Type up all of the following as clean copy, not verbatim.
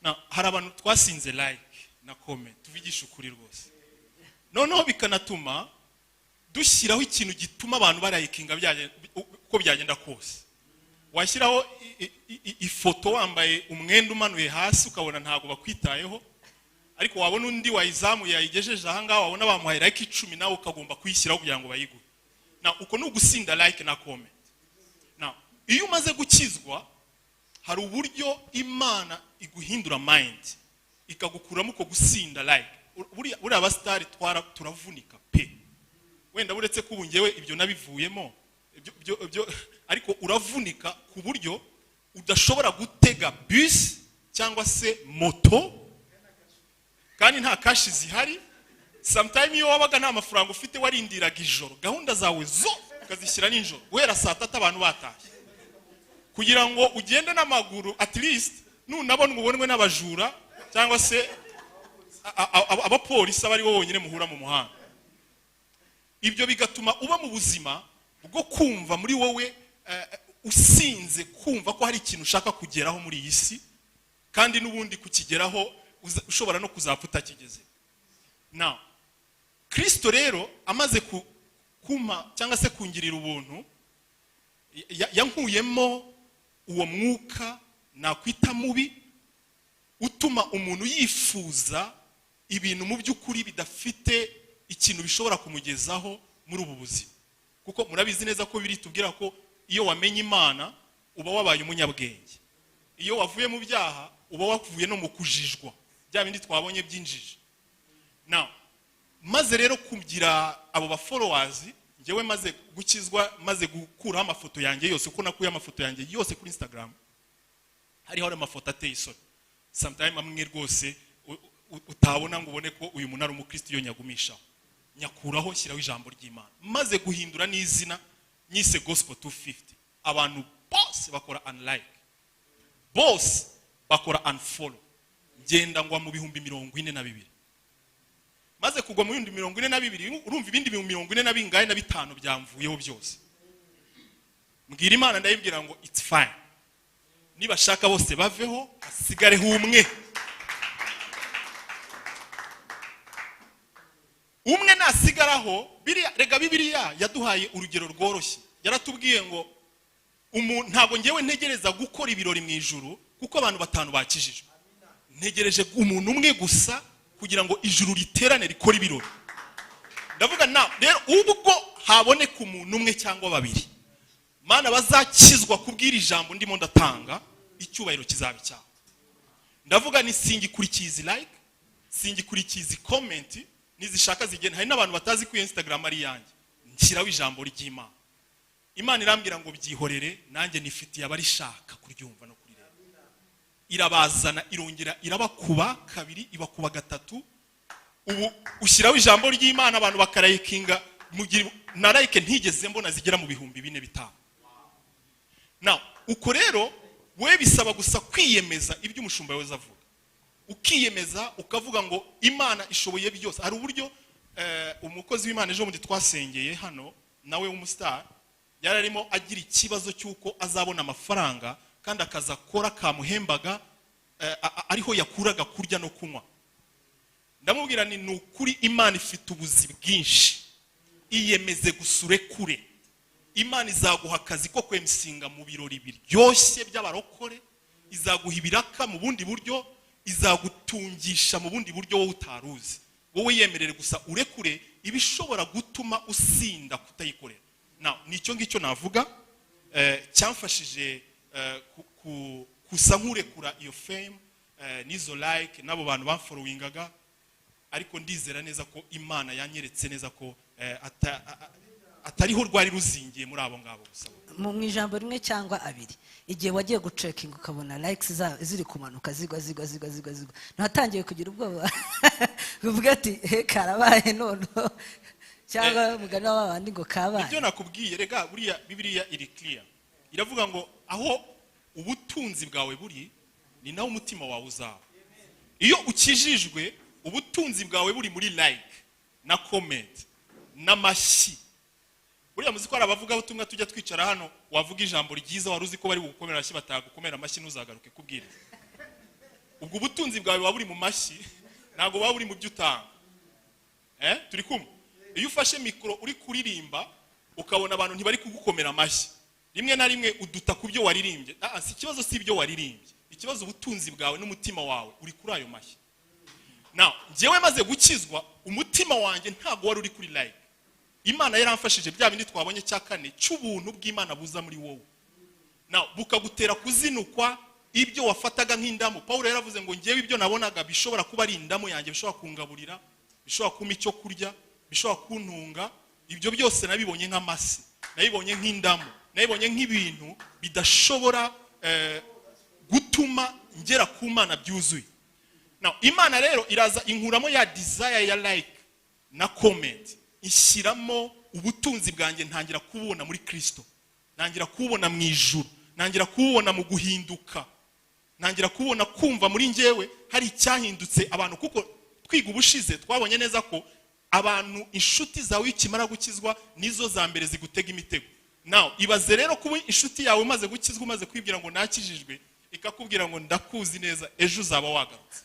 Na hari abantu twasinze like na comment, tuvugisha ukuri rwose. Noneho bikanatuma dushyiraho ikintu gituma abantu barayikinga, uko byagenda kose. Washyiraho ifoto wambaye umwenda umanuye hasi, ukabona ntabwo bakwitayeho, ariko wabona undi wayizamuye, yayigejeje ahangaha, wabona bamuhaye like 10, nawe ukagomba kuyishyiraho kugira ngo bayiguhe. Na uko ni ugusinda like na comment. Na iyo umaze gukizwa, hari uburyo Imana iguhindura mind, ikagukuramo uko gusinda like. Buriya abasitari twara turavunika pe. Wenda buretse ko ubu ngewe ibyo nabivuyemo, ariko uravunika ku buryo udashobora gutega bus cyangwa se moto kandi nta cash zihari. Sometime iyo wabaga nta mafaranga ufite, warindiraga ijoro, gahunda zawe zo ukazishyira nijoro guhera saa 3 abantu batashye, kugira ngo ugende n'amaguru. At least nunabona ubonwe n'abajura cyangwa se abapolisi, aba ari bo bonyine muhura mu muhanda. Ibyo bigatuma uba mu buzima bwo kumva muri wowe usinze, kumva ko hari ikintu ushaka kugeraho muri iyi si, kandi n'ubundi kukigeraho ushobora no kuzapfa utakigeze. Now, Kristo rero amaze kumpa cyangwa se kungirira ubuntu, yankuyemo uwo mwuka nakwita mubi utuma umuntu yifuza ibintu mu by'ukuri bidafite ikintu bishobora kumugezaho muri ubu buzima. Kuko murabizi neza ko biri tubwira ko iyo wamenye Imana uba wabaye umunyabwenge. Iyo wavuye mu byaha, uba wavuye no mu kujijwa, bya bindi twabonye by'injiji. Now, maze rero kugira abo ba followers, njyewe maze gukizwa, maze gukuraho amafoto yanjye yose, kuko nakuye amafoto yanjye yose kuri Instagram, hariho amafoto ateye isoni sometime, amwe rwose utabona ngo ubone ko uyu muntu ari umukristo. Iyo nyagumishaho, nyakuraho, shyiraho ijambo ry'Imana. Maze guhindura n'izina, nyise Gospel 250, abantu bose bakora unlike, bose bakora unfollow. Ngenda ngwa mu 42,000. Maze kugwa mu 42,000, urumva ibindi bihumbi mirongo ine na bingahe na bitanu byamvuyeho byose. Mbwira Imana, ndayibwira ngo it's fine, nibashaka bose baveho, hasigareho umwe. Umwe nasigaraho. Biriya rega, Bibiliya yaduhaye urugero rworoshye. Yaratubwiye ngo ntabwo ngewe ntegereza gukora ibirori mu ijuru kuko abantu batanu bakijijwe. Ntegereje umuntu umwe gusa kugira ngo ijuru riterane rikore ibirori. Ndavuga na rero, ubwo haboneka umuntu umwe cyangwa babiri, Mana, bazakizwa kubwira ijambo ndimo ndatanga, icyubahiro kizaba icyawe. Ndavuga ni singikurikiye izi like, singikurikiye izi comment, nizishaka zigenda. Hari n'abantu batazi ko iyo Instagram ari iyanjye. Nshyiraho ijambo ry'Imana. Imana irambwira ngo byihorere, nanjye nifitiye abarishaka kuryumva no kurireba. Irabazana, irongera irabakuba kabiri, ibakuba gatatu. Ubu ushyiraho ijambo ry'Imana, abantu bakarayikinga, na like ntigeze mbona zigera mu 4000, 5000. Now, uko rero we bisaba gusa kwiyemeza ibyo umushumba wese avuga, ukiyemeza ukavuga ngo Imana ishoboye byose. Hari uburyo umukozi w'Imana ejo bundi twasengeye hano, nawe w'umusitari, yari arimo agira ikibazo cy'uko azabona amafaranga kandi akazi akora kamuhembaga ariho yakuraga kurya no kunywa. Ndamubwira ni ukuri, Imana ifite ubuzi bwinshi, iyemeze gusa urekure. Imana izaguha akazi ko kwemusinga mu birori biryoshye by'abarokore, izaguha ibiraka mu bundi buryo, izagutungisha mu bundi buryo wowe utaruzi. Wowe yemerere gusa urekure ibishobora gutuma usinda kutayikorera. Now, nicyo ngicyo navuga cyamfashije kusa nk'urekura iyo fame n'izo like n'abo bantu bamfollowingaga. Ariko ndizera neza ko Imana yanyeretse neza ko atariho rwari ruzingiye muri abo ngabo gusa. Mu ijambo rimwe cyangwa abiri, igihe wagiye gucekinga ukabona likes ziri kumanuka, zigwa, zigwa, zigwa, zigwa, zigwa, ntiwatangiye kugira ubwoba, uvuga ati he karabaye noneho, cyangwa umugani wa babandi ngo kabaye? Ibyo nakubwiye rega, buriya Bibiliya iri clear, iravuga ngo aho ubutunzi bwawe buri ni naho umutima wawe uzaba. Iyo ukijijwe, ubutunzi bwawe buri muri like na comment n'amashyi. Buriya muzi ko hari abavugabutumwa tujya twicara hano, wavuga ijambo ryiza, wari uzi ko bari bugukomera amashyi, batagukomera amashyi, ntuzagaruke kubwiriza. Ubwo Ubwo ubutunzi bwawe buba buri mu mashyi, ntabwo buba buri mu byo utanga. Turi kumwe? Iyo ufashe mikoro uri kuririmba, ukabona abantu ntibari kugukomera amashyi, rimwe na rimwe uduta ku byo waririmbye. Ah, si ikibazo, si ibyo waririmbye, ikibazo ubutunzi bwawe n'umutima wawe uri kuri ayo mashyi. Now, njyewe maze gukizwa, umutima wanjye ntabwo wari uri kuri like. Imana yaramfashije, bya bindi twabonye cya kane cy'ubuntu bw'Imana buza muri wowe now, bukagutera kuzinukwa ibyo wafataga nk'indamu. Paul yaravuze ngo: "Ngewe ibyo nabonaga bishobora kuba ari indamu yanjye, bishobora kungaburira, bishobora kumpa icyo kurya, bishobora kuntunga, ibyo byose nabibonye nk'amase, nabibonye nk'indamu, nabibonye nk'ibintu bidashobora gutuma ngera ku Mana byuzuye." Now, Imana rero iraza inkuramo ya desire ya like na comment, ishyiramo ubutunzi bwanjye. Ntangira kububona muri Kristo, ntangira kububona mu ijuru, ntangira kububona mu guhinduka, ntangira kubona, kumva muri njyewe hari icyahindutse. Abantu, kuko twiga ubushize twabonye neza ko abantu, inshuti zawe, iyo ukimara gukizwa, nizo za mbere zigutega imitego. Now, ibaze rero kuba inshuti yawe umaze gukizwa, umaze kwibwira ngo nakijijwe, ikakubwira ngo: "Ndakuzi neza, ejo uzaba wagarutse."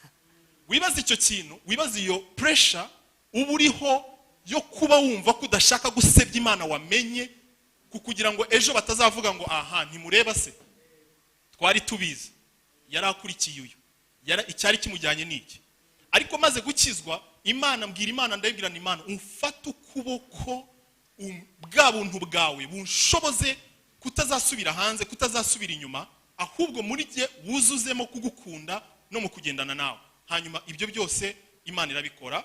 Wibaze icyo kintu, wibaze iyo pressure uba uriho yo kuba wumva ko udashaka gusebya Imana wamenye, kugira ngo ejo batazavuga ngo: "Aha ntimureba se, twari tubizi, yari akurikiye uyu, icyari kimujyanye ni iki." Ariko maze gukizwa, Imana, mbwira Imana, ndayibwira ni: "Imana, umfate ukuboko, bwa buntu bwawe bunshoboze kutazasubira hanze, kutazasubira inyuma, ahubwo muri jye wuzuzemo kugukunda no mu kugendana nawe." Hanyuma ibyo byose Imana irabikora.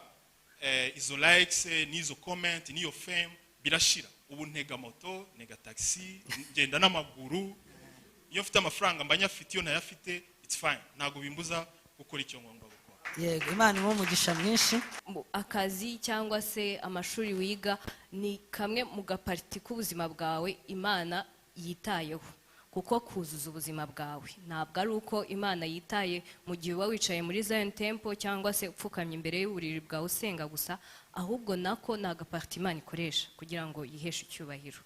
Izo likes n'izo comment n'iyo fame birashira. Ubu ntega moto, ntega taxi, ngenda n'amaguru. Iyo mfite amafaranga mba nyafite, iyo ntayafite it's fine, ntabwo bimbuza gukora icyo ngomba gukora. Yego, Imana imuhe umugisha mwinshi. Akazi cyangwa se amashuri wiga ni kamwe mu gapartie k'ubuzima bwawe Imana yitayeho, kuko kuzuza ubuzima bwawe. Ntabwo ari uko Imana yitaye mu gihe uba wicaye muri Zion Temple cyangwa se upfukamye imbere y'uburiri bwawe usenga gusa, ahubwo nako ni agapartie Imana ikoresha kugira ngo yiheshe icyubahiro.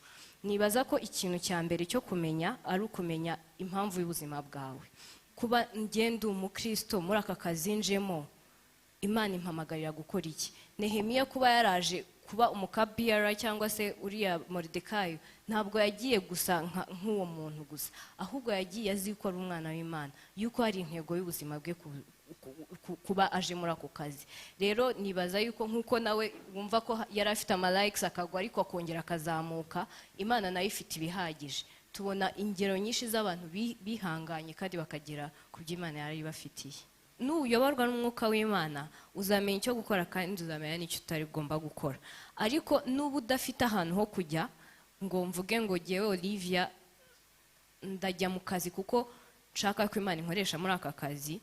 Nibaza ko ikintu cya mbere cyo kumenya ari ukumenya impamvu y'ubuzima bwawe. Kuba ngenda umukristo, muri aka kazi njemo, Imana impamagarira gukora iki? Nehemiya kuba yaraje kuba umukabiyara cyangwa se uriya Moridekayi, ntabwo yagiye gusa nk'uwo muntu gusa, ahubwo yagiye azi ko ari umwana w'Imana, yuko hari intego y'ubuzima bwe kuba aje muri ako kazi. Rero nibaza yuko nk'uko nawe wumva ko yari afite amalikes akagwa ariko akongera akazamuka, Imana nayo ifite ibihagije. Tubona ingero nyinshi z'abantu bihanganye kandi bakagera ku byo Imana yari ibafitiye. Nuyoborwa n'umwuka w'Imana, uzamenya icyo gukora kandi uzamenya n'icyo utari ugomba gukora. Ariko nuba udafite ahantu ho kujya, ngo mvuge ngo jyewe Olivia ndajya mu kazi kuko nshaka ko Imana inkoresha muri aka kazi,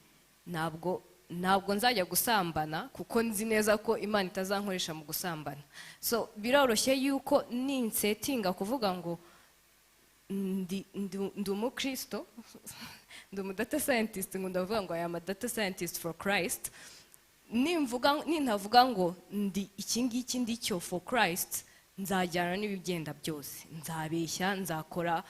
ntabwo nzajya gusambana kuko nzi neza ko Imana itazankoresha mu gusambana. So biroroshye yuko ninsettinga kuvuga ngo ndi umukristo, ndi umudata scientist, ngo ndavuga ngo I am a data scientist for Christ, nimvuga nintavuga ngo ndi iki ngiki ndi cyo for Christ, nzajyana n'ibigenda byose, nzabeshya, nzakora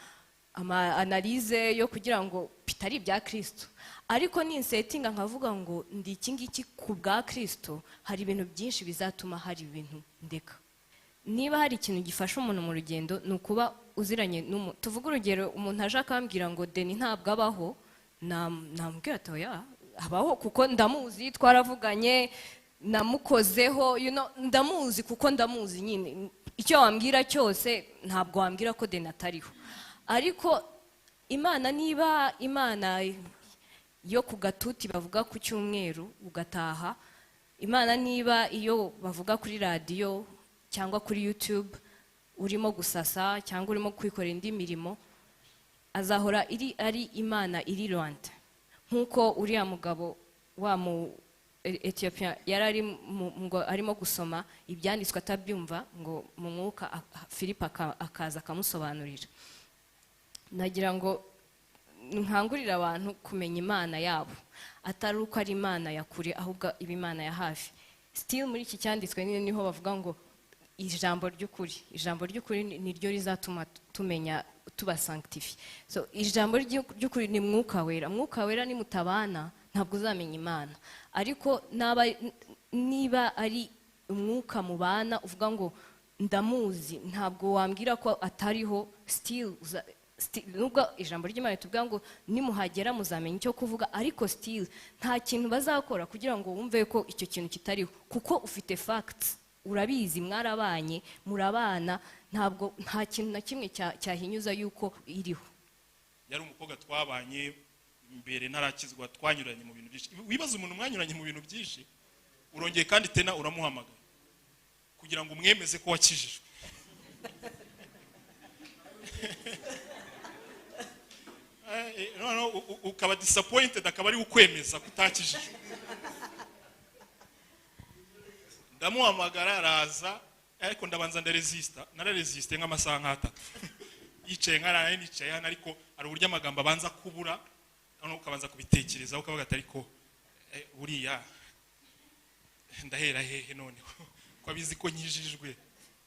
ama analyse yo kugira ngo bitari ibya Kristo. Ariko ninsettinga nkavuga ngo ndi iki ngiki ku bwa Kristo, hari ibintu byinshi bizatuma hari ibintu ndeka. Niba hari ikintu gifasha umuntu mu rugendo, ni ukuba uziranye n'umuntu. Tuvuge urugero, umuntu aje akambwira ngo Deni ntabwo abaho, namubwira ati: "Oya, abaho, kuko ndamuzi, twaravuganye, namukozeho, ndamuzi kuko ndamuzi nyine. Icyo wambwira cyose, ntabwo wambwira ko Deni atariho." Ariko Imana, niba Imana yo ku gatuti bavuga ku cyumweru ugataha, Imana niba iyo bavuga kuri radiyo cyangwa kuri YouTube urimo gusasa cyangwa urimo kwikorera indi mirimo, azahora iri ari Imana iri rwanda. Nk'uko uriya mugabo wa mu Etiyopiya yari ari ngo arimo gusoma ibyanditswe atabyumva, ngo mu mwuka Filipo akaza akamusobanurira. Nagira ngo nkangurire abantu kumenya Imana yabo, atari uko ari Imana ya kure, ahubwo iba Imana ya hafi. Still muri iki cyanditswe nyine niho bavuga ngo ijambo ry'ukuri, ijambo ry'ukuri niryo rizatuma tumenya tuba sanctifié. So ijambo ry'ukuri ni Mwuka Wera. Mwuka Wera nimutabana Ntabwo uzamenya Imana. Ariko naba niba ari umwuka mubana, uvuga ngo ndamuzi, ntabwo wambwira ko atariho. Still nubwo ijambo ry'Imana ritubwira ngo nimuhagera muzamenya icyo kuvuga, ariko still nta kintu bazakora kugira ngo wumve ko icyo kintu kitariho, kuko ufite facts, urabizi, mwarabanye, murabana. Ntabwo nta kintu na kimwe cyahinyuza yuko iriho. Yari umukobwa twabanye mbere ntarakizwa, twanyuranye mu bintu byinshi. Wibaza umuntu mwanyuranye mu bintu byinshi, urongeye kandi tena uramuhamagaye kugira ngo umwemeze ko wakijijwe. Noneho ukaba disappointed, akaba ari ukwemeza ko utakijijwe. Ndamuhamagara araza, ariko ndabanza ndaresista, nararesiste nk'amasaha nk'atatu, yicaye nkaraye nicaye hano. Ariko hari uburyo amagambo abanza kubura, noneho ukabanza kubitekerezaho, ukavuga ati ariko buriya ndahera hehe noneho ko abizi ko nkijijwe?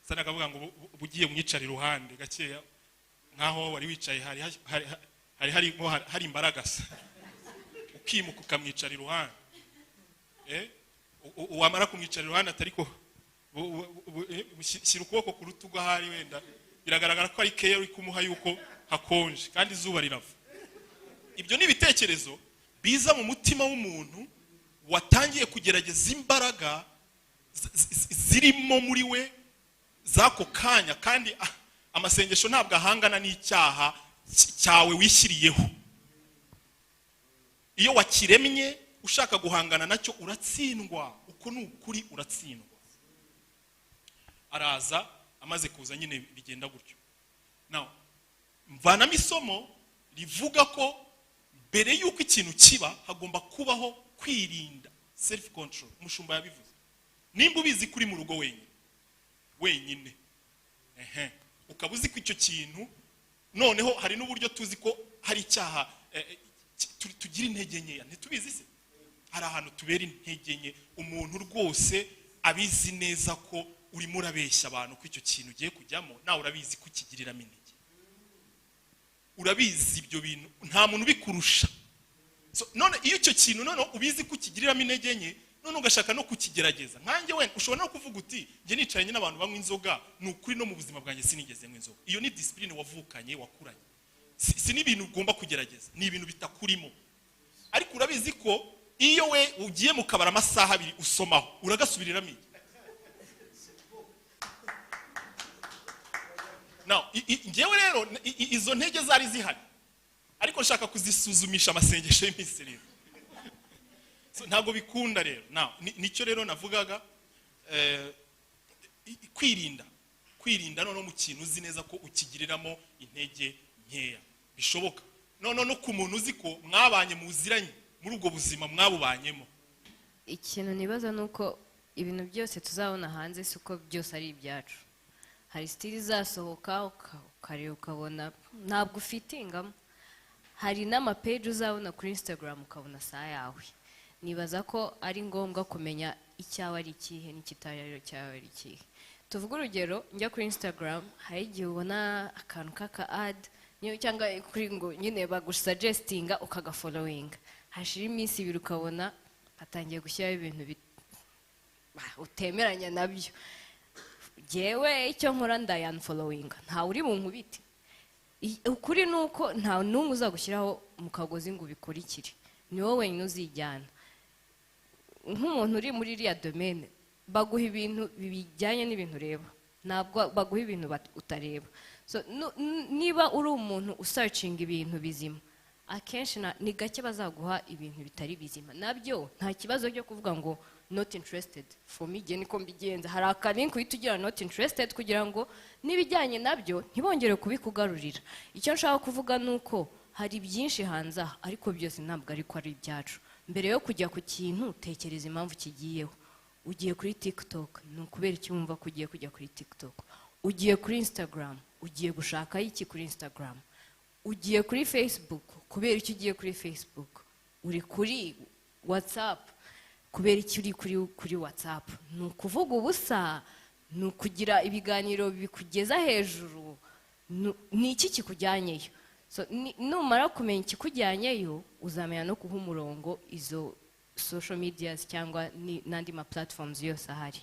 Sa nakavuga ngo bugiye mwicara iruhande gakeya nkaho wari wicaye, hari imbaragasa, ukimuka ukamwicara iruhande. Wamara kumwicara iruhande, ati ariko shyira ukuboko ku rutugu ahari, wenda biragaragara ko ari keya uri kumuha yuko hakonje kandi izuba rirava. Ibyo ni ibitekerezo biza mu mutima w'umuntu watangiye kugerageza imbaraga zirimo muri we z'ako kanya. Kandi amasengesho ntabwo ahangana n'icyaha cyawe wishyiriyeho. Iyo wakiremye ushaka guhangana nacyo uratsindwa, uko ni ukuri, uratsindwa. Araza, amaze kuza nyine bigenda gutyo. Now mvanamo isomo rivuga ko mbere y'uko ikintu kiba hagomba kubaho kwirinda, self control. Umushumba yabivuze, nimba ubizi ko uri mu rugo wenyine wenyine, ukaba uzi ko icyo kintu, noneho hari n'uburyo tuzi ko hari icyaha tugira intege nkeya, ntitubizi se? Hari ahantu tubera intege nke. Umuntu rwose abizi neza ko urimo urabeshya abantu ko icyo kintu ugiye kujyamo, nawe urabizi ko ukigiriramo intege, urabizi ibyo bintu, nta muntu ubikurusha. So, none iyo icyo kintu none ubizi ko ukigiriramo intege nke, none ugashaka no kukigerageza, nkanjye wenda ushobora no kuvuga uti njye nicaranye n'abantu banywa inzoga, ni ukuri no mu buzima bwanjye sinigeze nywa inzoga. Iyo ni discipline wavukanye, wakuranye, si n'ibintu ugomba kugerageza, ni ibintu bitakurimo. Ariko urabizi ko iyo we ugiye mu kabari amasaha 2 usomaho, uragasubiriramo iki? Now, njyewe rero izo ntege zari zihari, ariko nshaka kuzisuzumisha amasengesho y'iminsi 7. So, ntabwo bikunda rero. Now, nicyo rero navugaga, kwirinda, kwirinda noneho mu kintu uzi neza ko ukigiriramo intege nkeya bishoboka, noneho no ku muntu uzi ko mwabanye muziranye muri ubwo buzima mwabubanyemo. Ikintu nibaza ni uko ibintu byose tuzabona hanze si uko byose ari ibyacu. Hari style izasohoka ukareba ukabona ntabwo ufitingamo, hari n'amapeji uzabona kuri Instagram ukabona saa yawe. Nibaza ko ari ngombwa kumenya icyawe ari ikihe n'ikitari ari icyawe ari ikihe. Tuvuge urugero, njya kuri Instagram, hari igihe ubona akantu k'aka ad niyo cyangwa kuri ngo nyine bagusuggestinga ukagafollowinga, hashira iminsi 2 ukabona batangiye gushyiraho ibintu utemeranya nabyo. Jyewe icyo nkora ndayanfollowinga, ntawe uri bunkubite. Ukuri ni uko nta n'umwe uzagushyiraho mu kagozi ngo ubikurikire, ni wowe wenyine uzijyana. Nk'umuntu uri muri iriya domaine, baguha ibintu bijyanye n'ibintu ureba, ntabwo baguha ibintu utareba. So, niba uri umuntu usearchinga ibintu bizima, akenshi ni gake bazaguha ibintu bitari bizima. Nabyo nta kibazo cyo kuvuga ngo not interested. For me, jye niko mbigenza. Hari akalink uhita ugira not interested kugira ngo n'ibijyanye nabyo ntibongere kubikugarurira. Icyo nshaka kuvuga ni uko hari byinshi hanze aha, ariko byose ntabwo ariko ari ibyacu. Mbere yo kujya ku kintu, tekereza impamvu kigiyeho. Ugiye kuri TikTok, ni ukubera iki wumva ko ugiye kujya kuri TikTok? Ugiye kuri Instagram, ugiye gushaka iki kuri Instagram? Ugiye kuri Facebook, kubera iki ugiye kuri Facebook? Uri kuri WhatsApp, kubera iki uri kuri WhatsApp? Ni ukuvuga ubusa, ni ukugira ibiganiro bikugeza hejuru, ni iki kikujyanyeyo? So numara kumenya ikikujyanyeyo, uzamenya no guha umurongo izo social medias cyangwa n'andi ma platforms yose ahari.